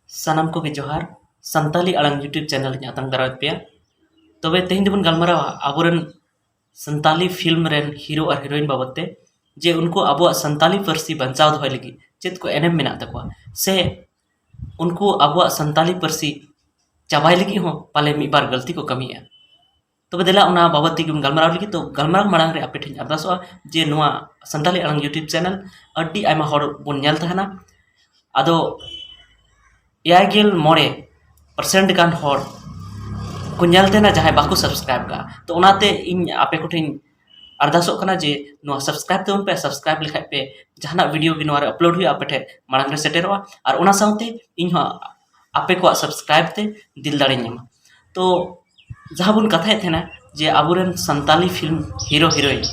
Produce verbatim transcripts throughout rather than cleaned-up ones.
ᱥᱟᱱᱟᱢ ᱠᱚᱜᱮ ᱡᱚᱦᱟᱨ᱾ ᱥᱟᱱᱛᱟᱞᱤ ᱟᱲᱟᱝ YouTube ᱪᱮᱱᱮᱞ ᱤᱧ ᱟᱛᱟᱝ ᱫᱟᱨᱟᱢᱮᱫ ᱯᱮᱭᱟ᱾ ᱛᱚᱵᱮ ᱛᱮᱦᱮᱧ ᱫᱚᱵᱚᱱ ᱜᱟᱞᱢᱟᱨᱟᱣᱟ ᱟᱵᱚᱨᱮᱱ ᱥᱟᱱᱛᱟᱞᱤ ᱯᱷᱤᱞᱢ ᱨᱮᱱ ᱦᱤᱨᱳ ᱟᱨ ᱦᱤᱨᱳᱭᱤᱱ ᱵᱟᱵᱚᱫ ᱛᱮ, ᱡᱮ ᱩᱱᱠᱩ ᱟᱵᱚᱣᱟᱜ ᱥᱟᱱᱛᱟᱞᱤ ᱯᱟᱹᱨᱥᱤ ᱵᱟᱧᱪᱟᱣ ᱫᱚᱦᱚᱭ ᱞᱟᱹᱜᱤᱫ ᱪᱮᱫ ᱠᱚ ᱮᱱᱮᱢ ᱢᱮᱱᱟᱜ ᱛᱟᱠᱚᱣᱟ, ᱥᱮ ᱩᱱᱠᱩ ᱟᱵᱚᱣᱟᱜ ᱥᱟᱱᱛᱟᱞᱤ ᱯᱟᱹᱨᱥᱤ ᱪᱟᱵᱟᱭ ᱞᱟᱹᱜᱤᱫ ᱦᱚᱸ ᱯᱟᱞᱮ ᱢᱤᱫ ᱵᱟᱨ ᱜᱟᱹᱞᱛᱤ ᱠᱚ ᱠᱟᱹᱢᱤᱭᱮᱫᱼᱟ᱾ ᱛᱚᱵᱮ ᱫᱮᱞᱟ ᱚᱱᱟ ᱵᱟᱵᱚᱫ ᱛᱮᱜᱮ ᱵᱚᱱ ᱜᱟᱞᱢᱟᱨᱟᱣ ᱞᱟᱹᱜᱤᱫ᱾ ᱛᱚ ᱜᱟᱞᱢᱟᱨᱟᱣ ᱢᱟᱲᱟᱝ ᱨᱮ ᱟᱯᱮ ᱴᱷᱮᱱ ᱟᱨᱫᱟᱥᱚᱜᱼᱟ ᱡᱮ ᱱᱚᱣᱟ ᱥᱟᱱᱛᱟᱞᱤ ᱟᱲᱟᱝ YouTube ᱪᱮᱱᱮᱞ ᱟᱹᱰᱤ ᱟᱭᱢᱟ ᱦᱚᱲ ᱵᱚᱱ ᱧᱮᱞ ᱛᱟᱦᱮᱱᱟ, ᱟᱫᱚ ᱮᱭᱟᱭ ᱜᱮᱞ ᱢᱚᱬᱮ percent ᱜᱟᱱ ᱦᱚᱲ ᱠᱚ ᱧᱮᱞ ᱛᱟᱦᱮᱱᱟ ᱡᱟᱦᱟᱸᱭ ᱵᱟᱠᱚ subscribe ᱠᱟᱜᱼᱟ᱾ ᱛᱚ ᱚᱱᱟᱛᱮ ᱤᱧ ᱟᱯᱮ ᱠᱚᱴᱷᱮᱱ ᱟᱨᱫᱟᱥᱚᱜ ᱠᱟᱱᱟ ᱡᱮ ᱱᱚᱣᱟ subscribe ᱛᱟᱵᱚᱱ ᱯᱮ᱾ Subscribe ᱞᱮᱠᱷᱟᱡ ᱯᱮ ᱡᱟᱦᱟᱱᱟᱜ video ᱜᱮ ᱱᱚᱣᱟ ᱨᱮ upload ᱦᱩᱭᱩᱜᱼᱟ, ᱟᱯᱮ ᱴᱷᱮᱱ ᱢᱟᱲᱟᱝ ᱨᱮ ᱥᱮᱴᱮᱨᱚᱜᱼᱟ, ᱟᱨ ᱚᱱᱟ ᱥᱟᱶᱛᱮ ᱤᱧ ᱦᱚᱸ ᱟᱯᱮ ᱠᱚᱣᱟᱜ subscribe ᱛᱮ ᱫᱤᱞ ᱫᱟᱲᱮᱧ ᱧᱟᱢᱟ᱾ ᱛᱚ ᱡᱟᱦᱟᱸ ᱵᱚᱱ ᱠᱟᱛᱷᱟᱭᱮᱫ ᱛᱟᱦᱮᱱᱟ ᱡᱮ ᱟᱵᱚᱨᱮᱱ ᱥᱟᱱᱛᱟᱞᱤ ᱯᱷᱤᱞᱢ ᱦᱤᱨᱳ ᱦᱤᱨᱳᱭᱤᱱ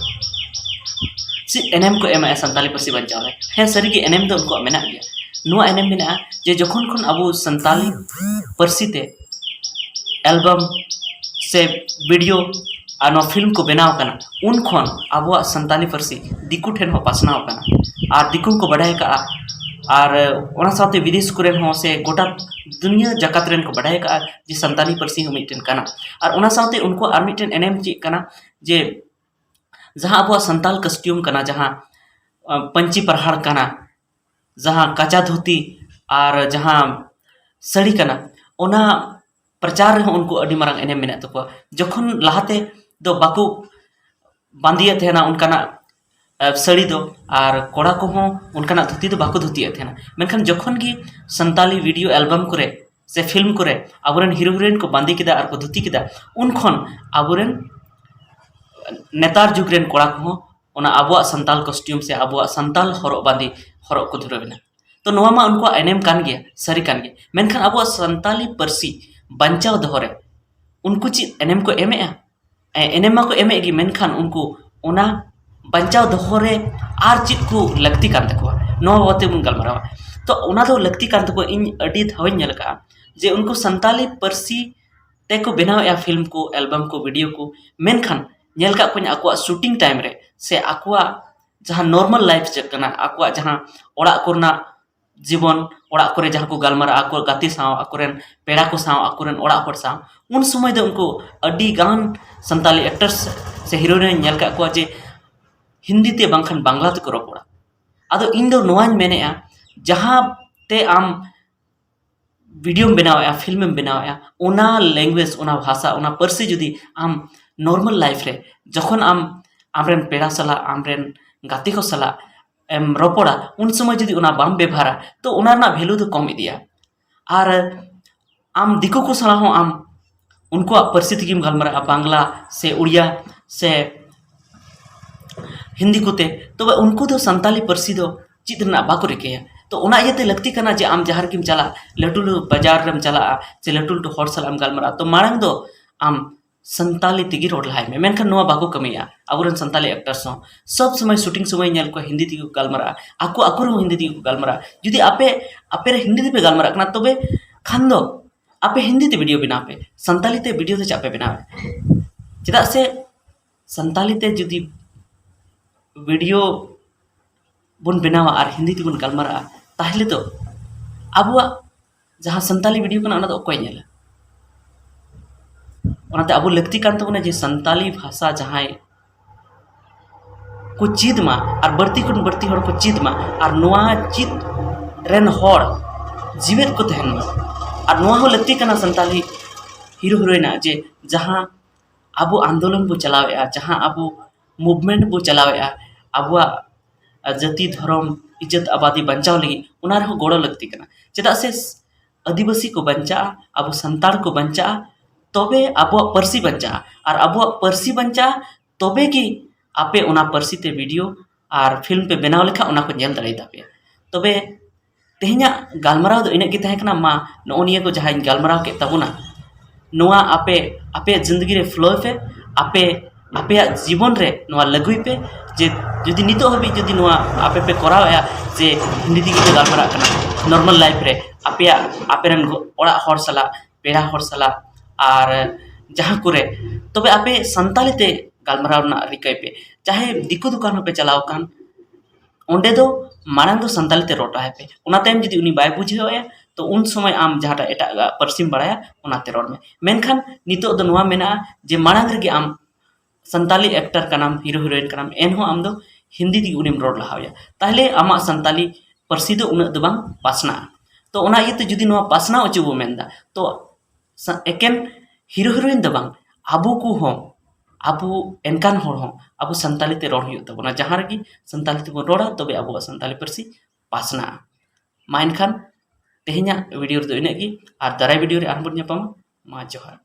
ᱪᱮᱫ ᱮᱱᱮᱢ ᱠᱚ ᱮᱢᱟ ᱥᱟᱱᱛᱟᱞᱤ ᱯᱟᱹᱨᱥᱤ ᱵᱟᱧᱪᱟᱣ ᱨᱮ? ᱦᱮᱸ, ᱥᱟᱹᱨᱤᱜᱮ ᱮᱱᱮᱢ ᱫᱚ ᱩᱱᱠᱩᱣᱟᱜ ᱢᱮᱱᱟᱜ ᱜᱮᱭᱟ᱾ ᱱᱚᱣᱟ ᱮᱱᱮᱢ ᱢᱮᱱᱟᱜᱼᱟ ᱡᱮ ᱡᱚᱠᱷᱚᱱ ᱠᱷᱚᱱ ᱟᱵᱚ ᱥᱟᱱᱛᱟᱞᱤ ᱯᱟᱹᱨᱥᱤ ᱛᱮ album ᱥᱮ video ᱟᱨ ᱱᱚᱣᱟ ᱯᱷᱤᱞᱢ ᱠᱚ ᱵᱮᱱᱟᱣ ᱠᱟᱱᱟ, ᱩᱱ ᱠᱷᱚᱱ ᱟᱵᱚᱣᱟᱜ ᱥᱟᱱᱛᱟᱞᱤ ᱯᱟᱹᱨᱥᱤ ᱫᱤᱠᱩ ᱴᱷᱮᱱ ᱦᱚᱸ ᱯᱟᱥᱱᱟᱣ ᱠᱟᱱᱟ, ᱟᱨ ᱫᱤᱠᱩ ᱦᱚᱸᱠᱚ ᱵᱟᱰᱟᱭ ᱠᱟᱜᱼᱟ, ᱟᱨ ᱚᱱᱟ ᱥᱟᱶᱛᱮ ᱵᱤᱫᱮᱥ ᱠᱚᱨᱮᱱ ᱦᱚᱸ ᱥᱮ ᱜᱚᱴᱟ ᱫᱩᱱᱤᱭᱟᱹ ᱡᱟᱠᱟᱛ ᱨᱮᱱ ᱠᱚ ᱵᱟᱰᱟᱭ ᱠᱟᱜᱼᱟ ᱡᱮ ᱥᱟᱱᱛᱟᱞᱤ ᱯᱟᱹᱨᱥᱤ ᱦᱚᱸ ᱢᱤᱫᱴᱮᱱ ᱠᱟᱱᱟ᱾ ᱟᱨ ᱚᱱᱟ ᱥᱟᱶᱛᱮ ᱩᱱᱠᱩᱣᱟᱜ ᱟᱨ ᱢᱤᱫᱴᱮᱱ ᱮᱱᱮᱢ ᱪᱮᱫ ᱠᱟᱱᱟ, ᱡᱮ ᱡᱟᱦᱟᱸ ᱟᱵᱚᱣᱟᱜ ᱥᱟᱱᱛᱟᱞ costume ᱠᱟᱱᱟ, ᱡᱟᱦᱟᱸ, ᱟᱸ, ᱯᱟᱹᱧᱪᱤ ᱯᱟᱨᱦᱟᱲ ᱠᱟᱱᱟ, ᱡᱟᱦᱟᱸ ᱠᱟᱪᱟ ᱫᱷᱩᱛᱤ ᱟᱨ ᱡᱟᱦᱟᱸ ᱥᱟᱹᱲᱤ ᱠᱟᱱᱟ, ᱚᱱᱟ ᱯᱨᱚᱪᱟᱨ ᱨᱮᱦᱚᱸ ᱩᱱᱠᱩ ᱟᱹᱰᱤ ᱢᱟᱨᱟᱝ ᱮᱱᱮᱢ ᱢᱮᱱᱟᱜ ᱛᱟᱠᱚᱣᱟ᱾ ᱡᱚᱠᱷᱚᱱ ᱞᱟᱦᱟᱛᱮ ᱫᱚ ᱵᱟᱠᱚ ᱵᱟᱸᱫᱮᱭᱮᱫ ᱛᱟᱦᱮᱱᱟ ᱚᱱᱠᱟᱱᱟᱜ, ᱮ, ᱥᱟᱹᱲᱤ ᱫᱚ, ᱟᱨ ᱠᱚᱲᱟ ᱠᱚᱦᱚᱸ ᱚᱱᱠᱟᱱᱟᱜ ᱫᱷᱩᱛᱤ ᱫᱚ ᱵᱟᱠᱚ ᱫᱷᱩᱛᱤᱭᱮᱫ ᱛᱟᱦᱮᱱᱟ᱾ ᱢᱮᱱᱠᱷᱟᱱ ᱡᱚᱠᱷᱚᱱ ᱜᱮ ᱥᱟᱱᱛᱟᱞᱤ video album ᱠᱚᱨᱮ ᱥᱮ ᱯᱷᱤᱞᱢ ᱠᱚᱨᱮ ᱟᱵᱚᱨᱮᱱ ᱦᱤᱨᱳ ᱦᱤᱨᱳᱭᱤᱱ ᱠᱚ ᱵᱟᱸᱫᱮ ᱠᱮᱫᱟ ᱟᱨ ᱠᱚ ᱫᱷᱩᱛᱤ ᱠᱮᱫᱟ, ᱩᱱ ᱠᱷᱚᱱ ᱟᱵᱚᱨᱮᱱ ᱱᱮᱛᱟᱨ ᱡᱩᱜᱽ ᱨᱮᱱ ᱠᱚᱲᱟ ᱠᱚᱦᱚᱸ ᱚᱱᱟ ᱟᱵᱚᱣᱟᱜ ᱥᱟᱱᱛᱟᱞ costume ᱥᱮ ᱟᱵᱚᱣᱟᱜ ᱥᱟᱱᱛᱟᱞ ᱦᱚᱨᱚᱜ ᱵᱟᱸᱫᱮ ᱦᱚᱨᱚᱜ ᱠᱚ ᱫᱷᱩᱨᱟᱹᱣ ᱮᱱᱟ᱾ ᱛᱚ ᱱᱚᱣᱟ ᱢᱟ ᱩᱱᱠᱩᱣᱟᱜ ᱮᱱᱮᱢ ᱠᱟᱱ ᱜᱮᱭᱟ, ᱥᱟᱹᱨᱤ ᱠᱟᱱ ᱜᱮᱭᱟ, ᱢᱮᱱᱠᱷᱟᱱ ᱟᱵᱚᱣᱟᱜ ᱥᱟᱱᱛᱟᱞᱤ ᱯᱟᱹᱨᱥᱤ ᱵᱟᱧᱪᱟᱣ ᱫᱚᱦᱚ ᱨᱮ ᱩᱱᱠᱩ ᱪᱮᱫ ᱮᱱᱮᱢ ᱠᱚ ᱮᱢᱮᱜᱼᱟ? ᱮ-, ᱮᱱᱮᱢ ᱢᱟᱠᱚ ᱮᱢᱮᱜ ᱜᱮ, ᱢᱮᱱᱠᱷᱟᱱ ᱩᱱᱠᱩ ᱚᱱᱟ ᱵᱟᱧᱪᱟᱣ ᱫᱚᱦᱚ ᱨᱮ ᱟᱨ ᱪᱮᱫ ᱠᱚ ᱞᱟᱹᱠᱛᱤ ᱠᱟᱱ ᱛᱟᱠᱚᱣᱟ, ᱱᱚᱣᱟ ᱵᱟᱵᱚᱫ ᱛᱮᱵᱚᱱ ᱜᱟᱞᱢᱟᱨᱟᱣᱟ᱾ ᱛᱚ ᱚᱱᱟ ᱫᱚ ᱞᱟᱹᱠᱛᱤ ᱠᱟᱱ ᱛᱟᱠᱚᱣᱟ᱾ ᱤᱧ ᱟᱹᱰᱤ ᱫᱷᱟᱣᱤᱧ ᱧᱮᱞ ᱟᱠᱟᱫᱼᱟ ᱡᱮ ᱩᱱᱠᱩ ᱥᱟᱱᱛᱟᱞᱤ ᱯᱟᱹᱨᱥᱤ ᱛᱮᱠᱚ ᱵᱮᱱᱟᱣᱮᱫᱼᱟ ᱯᱷᱤᱞᱢ ᱠᱚ, album ᱠᱚ, video ᱠᱚ, ᱢᱮᱱᱠᱷᱟᱱ ᱧᱮᱞ ᱠᱟᱜ ᱠᱚᱣᱟᱧ ᱟᱠᱚᱣᱟᱜ shooting time ᱨᱮ ᱥᱮ ᱟᱠᱚᱣᱟᱜ ᱡᱟᱦᱟᱸ normal life ᱪᱮᱫ ᱠᱟᱱᱟ, ᱟᱠᱚᱣᱟᱜ ᱡᱟᱦᱟᱸ ᱚᱲᱟᱜ ᱠᱚᱨᱮᱱᱟᱜ ᱡᱤᱵᱚᱱ, ᱚᱲᱟᱜ ᱠᱚᱨᱮ ᱡᱟᱦᱟᱸ ᱠᱚ ᱜᱟᱞᱢᱟᱨᱟᱜᱼᱟ, ᱟᱠᱚ ᱜᱟᱛᱮ ᱥᱟᱶ, ᱟᱠᱚᱨᱮᱱ ᱯᱮᱲᱟ ᱠᱚ ᱥᱟᱶ, ᱟᱠᱚᱨᱮᱱ ᱚᱲᱟᱜ ᱦᱚᱲ ᱥᱟᱶ, ᱩᱱ ᱥᱚᱢᱚᱭ ᱫᱚ ᱩᱱᱠᱩ ᱟᱹᱰᱤ ᱜᱟᱱ ᱥᱟᱱᱛᱟᱞᱤ actors ᱥᱮ heroine ᱧᱮᱞ ᱠᱟᱜ ᱠᱚᱣᱟ ᱡᱮ ᱦᱤᱱᱫᱤ ᱛᱮ ᱵᱟᱝᱠᱷᱟᱱ ᱵᱟᱝᱞᱟ ᱛᱮᱠᱚ ᱨᱚᱯᱚᱲᱟ᱾ ᱟᱫᱚ ᱤᱧ ᱫᱚ ᱱᱚᱣᱟᱧ ᱢᱮᱱᱮᱫᱼᱟ, ᱡᱟᱦᱟᱸ ᱛᱮ ᱟᱢ videoᱢ ᱵᱮᱱᱟᱣᱮᱫᱼᱟ, filmᱮᱢ ᱵᱮᱱᱟᱣᱮᱫᱼᱟ, ᱚᱱᱟ language, ᱚᱱᱟ ᱵᱷᱟᱥᱟ, ᱚᱱᱟ ᱯᱟᱹᱨᱥᱤ ᱡᱩᱫᱤ ᱟᱢ normal life ᱨᱮ ᱡᱚᱠᱷᱚᱱ ᱟᱢ ᱟᱢᱨᱮᱱ ᱯᱮᱲᱟ ᱥᱟᱞᱟᱜ, ᱟᱢᱨᱮᱱ ᱜᱟᱛᱮ ᱠᱚ ᱥᱟᱞᱟᱜ ᱮᱢ ᱨᱚᱯᱚᱲᱟ, ᱩᱱ ᱥᱚᱢᱚᱭ ᱡᱩᱫᱤ ᱚᱱᱟ ᱵᱟᱢ ᱵᱮᱵᱷᱟᱨᱟ, ᱛᱚ ᱚᱱᱟ ᱨᱮᱱᱟᱜ value ᱫᱚ ᱠᱚᱢ ᱤᱫᱤᱜᱼᱟ᱾ ᱟᱨ ᱟᱢ ᱫᱤᱠᱩ ᱠᱚ ᱥᱟᱞᱟᱜ ᱦᱚᱸ ᱟᱢ ᱩᱱᱠᱩᱣᱟᱜ ᱯᱟᱹᱨᱥᱤ ᱛᱮᱜᱮᱢ ᱜᱟᱞᱢᱟᱨᱟᱜᱼᱟ, ᱵᱟᱝᱞᱟ ᱥᱮ ᱩᱲᱤᱭᱟ ᱥᱮ ᱦᱤᱱᱫᱤ ᱠᱚᱛᱮ, ᱛᱚᱵᱮ ᱩᱱᱠᱩ ᱫᱚ ᱥᱟᱱᱛᱟᱞᱤ ᱯᱟᱹᱨᱥᱤ ᱫᱚ ᱪᱮᱫ ᱨᱮᱱᱟᱜ ᱵᱟᱠᱚ ᱨᱤᱠᱟᱹᱭᱟ᱾ ᱛᱚ ᱚᱱᱟ ᱤᱭᱟᱹᱛᱮ ᱞᱟᱹᱠᱛᱤ ᱠᱟᱱᱟ ᱡᱮ ᱟᱢ ᱡᱟᱦᱟᱸ ᱨᱮᱜᱮᱢ ᱪᱟᱞᱟᱜ, ᱞᱟᱹᱴᱩ ᱞᱟᱹᱴᱩ ᱵᱟᱡᱟᱨ ᱨᱮᱢ ᱪᱟᱞᱟᱜᱼᱟ ᱥᱮ ᱞᱟᱹᱴᱩ ᱞᱟᱹᱴᱩ ᱦᱚᱲ ᱥᱟᱞᱟᱜ ᱮᱢ ᱜᱟᱞᱢᱟᱨᱟᱜᱼᱟ, ᱛᱚ ᱢᱟᱲᱟᱝ ᱫᱚ ᱟᱢ ᱥᱟᱱᱛᱟᱞᱤ ᱛᱮᱜᱮ ᱨᱚᱲ ᱞᱟᱦᱟᱭ ᱢᱮ᱾ ᱢᱮᱱᱠᱷᱟᱱ ᱱᱚᱣᱟ ᱵᱟᱠᱚ ᱠᱟᱹᱢᱤᱭᱟ ᱟᱵᱚᱨᱮᱱ ᱥᱟᱱᱛᱟᱞᱤ actors ᱦᱚᱸ᱾ ᱥᱚᱵ ᱥᱚᱢᱚᱭ shooting ᱥᱚᱢᱚᱭ ᱧᱮᱞ ᱠᱚᱣᱟ ᱦᱤᱱᱫᱤ ᱛᱮᱜᱮ ᱠᱚ ᱜᱟᱞᱢᱟᱨᱟᱜᱼᱟ, ᱟᱠᱚ ᱟᱠᱚ ᱨᱮᱦᱚᱸ ᱦᱤᱱᱫᱤ ᱛᱮᱜᱮ ᱠᱚ ᱜᱟᱞᱢᱟᱨᱟᱜᱼᱟ᱾ ᱡᱩᱫᱤ ᱟᱯᱮ ᱟᱯᱮ ᱨᱮ ᱦᱤᱱᱫᱤ ᱛᱮᱯᱮ ᱜᱟᱞᱢᱟᱨᱟᱜ ᱠᱟᱱᱟ, ᱛᱚᱵᱮ ᱠᱷᱟᱱ ᱫᱚ ᱟᱯᱮ ᱦᱤᱱᱫᱤ ᱛᱮ video ᱵᱮᱱᱟᱣ ᱯᱮ, ᱥᱟᱱᱛᱟᱞᱤ ᱛᱮ video ᱫᱚ ᱪᱮᱫᱟᱜ ᱯᱮ ᱵᱮᱱᱟᱣᱟ? ᱪᱮᱫᱟᱜ ᱥᱮ ᱥᱟᱱᱛᱟᱞᱤ ᱛᱮ ᱡᱩᱫᱤ video ᱵᱚᱱ ᱵᱮᱱᱟᱣᱟ ᱟᱨ ᱦᱤᱱᱫᱤ ᱛᱮᱵᱚᱱ ᱜᱟᱞᱢᱟᱨᱟᱜᱼᱟ, ᱛᱟᱦᱞᱮ ᱫᱚ ᱟᱵᱚᱣᱟᱜ ᱡᱟᱦᱟᱸ ᱥᱟᱱᱛᱟᱞᱤ video ᱠᱟᱱᱟ, ᱚᱱᱟ ᱫᱚ ᱚᱠᱚᱭ ᱧᱮᱞᱟ? ᱚᱱᱟᱛᱮ ᱟᱵᱚ ᱞᱟᱹᱠᱛᱤ ᱠᱟᱱ ᱛᱟᱵᱚᱱᱟ ᱡᱮ ᱥᱟᱱᱛᱟᱞᱤ ᱵᱷᱟᱥᱟ ᱡᱟᱦᱟᱸᱭ ᱠᱚ ᱪᱮᱫ ᱢᱟ ᱟᱨ ᱵᱟᱹᱲᱛᱤ ᱠᱷᱚᱱ ᱵᱟᱹᱲᱛᱤ ᱦᱚᱲ ᱠᱚ ᱪᱮᱫ ᱢᱟ, ᱟᱨ ᱱᱚᱣᱟ ᱪᱮᱫ ᱨᱮᱱ ᱦᱚᱲ ᱡᱤᱣᱮᱫ ᱠᱚ ᱛᱟᱦᱮᱱ ᱢᱟ᱾ ᱟᱨ ᱱᱚᱣᱟ ᱦᱚᱸ ᱞᱟᱹᱠᱛᱤ ᱠᱟᱱᱟ ᱥᱟᱱᱛᱟᱞᱤ hero heroine ᱟᱜ, ᱡᱮ ᱡᱟᱦᱟᱸ ᱟᱵᱚ ᱟᱱᱫᱳᱞᱚᱱ ᱵᱚ ᱪᱟᱞᱟᱣᱮᱫᱼᱟ, ᱡᱟᱦᱟᱸ ᱟᱵᱚ movement ᱵᱚ ᱪᱟᱞᱟᱣᱮᱫᱼᱟ, ᱟᱵᱚᱣᱟᱜ ᱡᱟᱹᱛᱤ, ᱫᱷᱚᱨᱚᱢ, ᱤᱡᱽᱡᱚᱛ, ᱟᱵᱟᱫᱤ ᱵᱟᱧᱪᱟᱣ ᱞᱟᱹᱜᱤᱫ, ᱚᱱᱟ ᱨᱮᱦᱚᱸ ᱜᱚᱲᱚ ᱞᱟᱹᱠᱛᱤ ᱠᱟᱱᱟ᱾ ᱪᱮᱫᱟᱜ ᱥᱮ ᱟᱹᱫᱤᱵᱟᱹᱥᱤ ᱠᱚ ᱵᱟᱧᱪᱟᱜᱼᱟ, ᱟᱵᱚ ᱥᱟᱱᱛᱟᱲ ᱠᱚ ᱵᱟᱧᱪᱟᱜᱼᱟ, ᱛᱚᱵᱮ ᱟᱵᱚᱣᱟᱜ ᱯᱟᱹᱨᱥᱤ ᱵᱟᱧᱪᱟᱜᱼᱟ᱾ ᱟᱨ ᱟᱵᱚᱣᱟᱜ ᱯᱟᱹᱨᱥᱤ ᱵᱟᱧᱪᱟᱜᱼᱟ, ᱛᱚᱵᱮ ᱜᱮ ᱟᱯᱮ ᱚᱱᱟ ᱯᱟᱹᱨᱥᱤ ᱛᱮ video ᱟᱨ film ᱯᱮ ᱵᱮᱱᱟᱣ ᱞᱮᱠᱷᱟᱱ ᱚᱱᱟ ᱠᱚ ᱧᱮᱞ ᱫᱟᱲᱮᱭᱟᱛᱟ ᱯᱮᱭᱟ᱾ ᱛᱚᱵᱮ ᱛᱮᱦᱮᱧᱟᱜ ᱜᱟᱞᱢᱟᱨᱟᱣ ᱫᱚ ᱤᱱᱟᱹᱜ ᱜᱮ ᱛᱟᱦᱮᱸ ᱠᱟᱱᱟ᱾ ᱢᱟ, ᱱᱚᱜᱼᱚ ᱱᱤᱭᱟᱹ ᱠᱚ ᱡᱟᱦᱟᱸᱧ ᱜᱟᱞᱢᱟᱨᱟᱣ ᱠᱮᱫ ᱛᱟᱵᱚᱱᱟ, ᱱᱚᱣᱟ ᱟᱯᱮ ᱟᱯᱮᱭᱟᱜ ᱡᱤᱱᱫᱮᱜᱤ ᱨᱮ follow ᱯᱮ, ᱟᱯᱮ ᱟᱯᱮᱭᱟᱜ ᱡᱤᱵᱚᱱ ᱨᱮ ᱱᱚᱣᱟ ᱞᱟᱹᱜᱩᱭ ᱯᱮ, ᱡᱮ ᱡᱩᱫᱤ ᱱᱤᱛᱚᱜ ᱦᱟᱹᱵᱤᱡ ᱡᱩᱫᱤ ᱱᱚᱣᱟ ᱟᱯᱮ ᱯᱮ ᱠᱚᱨᱟᱣᱮᱫᱼᱟ ᱡᱮ ᱦᱤᱱᱫᱤ ᱛᱮᱜᱮ ᱯᱮ ᱜᱟᱞᱢᱟᱨᱟᱜ ᱠᱟᱱᱟ normal life ᱨᱮ, ᱟᱯᱮᱭᱟᱜ ᱟᱯᱮᱨᱮᱱ ᱜᱚ-, ᱚᱲᱟᱜ ᱦᱚᱲ ᱥᱟᱞᱟᱜ, ᱯᱮᱲᱟ ᱦᱚᱲ ᱥᱟᱞᱟᱜ, ᱟᱨ ᱡᱟᱦᱟᱸ ᱠᱚᱨᱮ, ᱛᱚᱵᱮ ᱟᱯᱮ ᱥᱟᱱᱛᱟᱞᱤ ᱛᱮ ᱜᱟᱞᱢᱟᱨᱟᱣ ᱨᱮᱱᱟᱜ ᱨᱤᱠᱟᱹᱭ ᱯᱮ᱾ ᱪᱟᱦᱮ ᱫᱤᱠᱩ ᱫᱚᱠᱟᱱ ᱦᱚᱸᱯᱮ ᱪᱟᱞᱟᱣ ᱟᱠᱟᱱ, ᱚᱸᱰᱮ ᱫᱚ ᱢᱟᱲᱟᱝ ᱫᱚ ᱥᱟᱱᱛᱟᱞᱤ ᱛᱮ ᱨᱚᱲ ᱞᱟᱦᱟᱭ ᱯᱮ᱾ ᱚᱱᱟ ᱛᱟᱭᱚᱢ ᱡᱩᱫᱤ ᱩᱱᱤ ᱵᱟᱭ ᱵᱩᱡᱷᱟᱹᱣ ᱮᱜᱼᱟ, ᱛᱚ ᱩᱱ ᱥᱚᱢᱚᱭ ᱟᱢ ᱡᱟᱦᱟᱸᱴᱟᱜ ᱮᱴᱟᱜ ᱯᱟᱹᱨᱥᱤᱢ ᱵᱟᱲᱟᱭᱟ, ᱚᱱᱟᱛᱮ ᱨᱚᱲ ᱢᱮ᱾ ᱢᱮᱱᱠᱷᱟᱱ ᱱᱤᱛᱚᱜ ᱫᱚ ᱱᱚᱣᱟ ᱢᱮᱱᱟᱜᱼᱟ ᱡᱮ ᱢᱟᱲᱟᱝ ᱨᱮᱜᱮ ᱟᱢ ᱥᱟᱱᱛᱟᱞᱤ actor ᱠᱟᱱᱟᱢ, hero heroine ᱠᱟᱱᱟᱢ, ᱮᱱᱦᱚᱸ ᱟᱢ ᱫᱚ ᱦᱤᱱᱫᱤ ᱛᱮᱜᱮ ᱩᱱᱤᱢ ᱨᱚᱲ ᱞᱟᱦᱟᱣᱭᱟ, ᱛᱟᱦᱞᱮ ᱟᱢᱟᱜ ᱥᱟᱱᱛᱟᱞᱤ ᱯᱟᱹᱨᱥᱤ ᱫᱚ ᱩᱱᱟᱹᱜ ᱫᱚ ᱵᱟᱝ ᱯᱟᱥᱱᱟᱜᱼᱟ᱾ ᱛᱚ ᱚᱱᱟ ᱤᱭᱟᱹᱛᱮ ᱡᱩᱫᱤ ᱱᱚᱣᱟ ᱯᱟᱥᱱᱟᱣ ᱦᱚᱪᱚ ᱵᱚ ᱢᱮᱱᱫᱟ, ᱛᱚ ᱥᱟ-, ᱮᱠᱮᱱ hero heroine ᱫᱚ ᱵᱟᱝ, ᱟᱵᱚ ᱠᱚᱦᱚᱸ, ᱟᱵᱚ ᱮᱱᱠᱟᱱ ᱦᱚᱲ ᱦᱚᱸ ᱟᱵᱚ ᱥᱟᱱᱛᱟᱞᱤ ᱛᱮ ᱨᱚᱲ ᱦᱩᱭᱩᱜ ᱛᱟᱵᱚᱱᱟ᱾ ᱡᱟᱦᱟᱸ ᱨᱮᱜᱮ ᱥᱟᱱᱛᱟᱞᱤ ᱛᱮᱵᱚᱱ ᱨᱚᱲᱟ, ᱛᱚᱵᱮ ᱟᱵᱚᱣᱟᱜ ᱥᱟᱱᱛᱟᱞᱤ ᱯᱟᱹᱨᱥᱤ ᱯᱟᱥᱱᱟᱜᱼᱟ᱾ ᱢᱟ ᱮᱱᱠᱷᱟᱱ ᱛᱮᱦᱮᱧᱟᱜ video ᱨᱮᱫᱚ ᱤᱱᱟᱹᱜ ᱜᱮ, ᱟᱨ ᱫᱟᱨᱟᱭ video ᱨᱮ ᱟᱨᱦᱚᱸ ᱵᱚᱱ ᱧᱟᱯᱟᱢᱟ᱾ ᱢᱟ ᱡᱚᱦᱟᱨ᱾